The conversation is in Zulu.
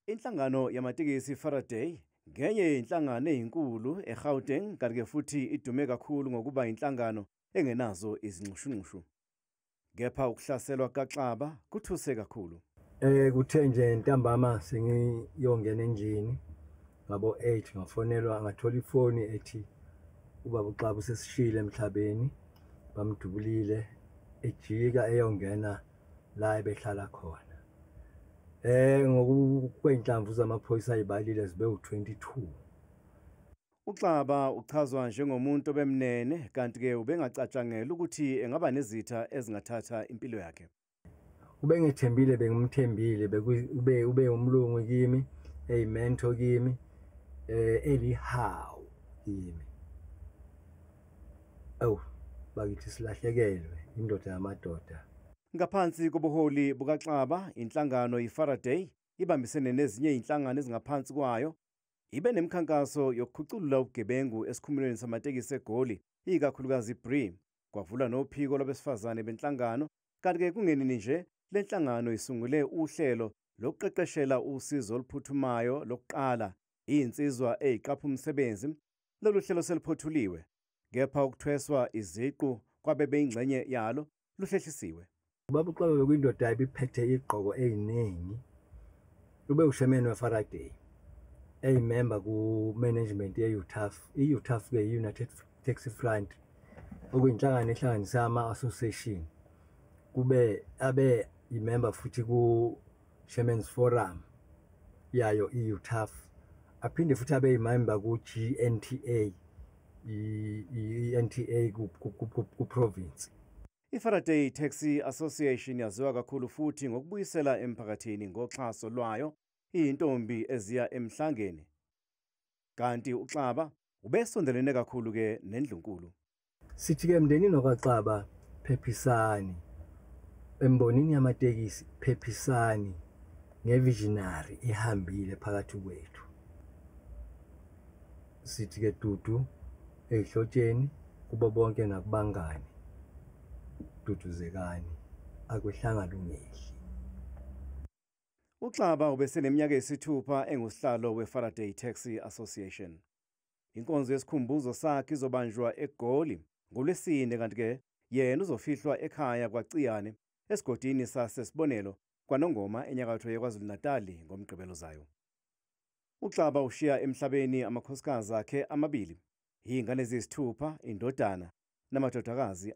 Inhlangano yamatekisi Faraday ngenye yenhlangano ezinkulu eGauteng, kanti-ke futhi idume kakhulu ngokuba inhlangano engenazo izinxushunxushu. Kepha ukuhlaselwa kaXaba kuthuse kakhulu. Kuthe nje ntambama sengiyongena endlini ngabo 8, ngafonelwa, ngathola ifoni ethi ubaba uXaba usesishile emhlabeni, bamdubulile ejika eyongena la ebehlala khona. Ngokwey'nhlamvu zamaphoyisa ayibalile zibe u-22. UXaba uchazwa njengomuntu obemnene, kanti-ke ubengacatshangelwa ukuthi engaba nezitha ezingathatha impilo yakhe. Ubengethembile, bengimthembile, ube umlungu kimi, eyi-mentor kimi, elihawu kimi. Awu bakithi, silahlekelwe indoda yamadoda. Ngaphansi kobuholi bukaXaba, inhlangano iFaraday ibambisene nezinye izinhlangano ezingaphansi kwayo ibe nemikhankaso yokukhuculula ubugebengu esikhumulweni samatekisi eGoli, ikakhulukazi iBree. Kwavulwa nophiko lwabesifazane benhlangano, kanti-ke kungenini nje le nhlangano isungule uhlelo lokuqeqeshela usizo oluphuthumayo lokuqala iy'nsizwa ey'qapha umsebenzi. Lolu hlelo seluphothuliwe, kepha ukuthweswa iziqu kwabebeyingxenye yalo luhlehlisiwe. Ubaba uXaba bekuyindoda ebiphethe igqoko ey'ningi. Ube ushemeni weFaraday, eyimemba ku-management ye-UTAF. I-UTAF-ke i-United Taxi Front, okuyinhlangano ehlanganisa ama-association. Kube abe imemba futhi ku-Chairman's Forum yayo i-UTAF. Aphinde futhi abe yimemba ku-GNTA, i-NTA ku-province. I-Faraday Taxi Association yaziwa kakhulu futhi ngokubuyisela emphakathini ngoxhaso lwayo iy'ntombi eziya emhlangeni. Kanti uXaba ubesondelene kakhulu-ke nendlunkulu. Sithi-ke emndenini wakwaXaba, phephisani. Embonini yamatekisi, phephisani nge-visionary ihambile phakathi kwethu. Sithi-ke dudu ey'hlotsheni, kubo bonke nakubangani, duduzekani, akwehlanga lungehli. UXaba ubeseneminyaka eyisithupha engusihlalo we-Faraday Taxi Association. Inkonzo yesikhumbuzo sakhe izobanjwa eGoli ngoLwesine, kanti-ke yena uzofihlwa ekhaya kwaCiyane esigodini saseSibonelo kwaNongoma enyakatho yeKwaZulu-Natal ngoMgqibelo zayo. UXaba ushiya emhlabeni amakhosikazi akhe amabili, iy'ngane eziyisithupha, indodana namadodakazi.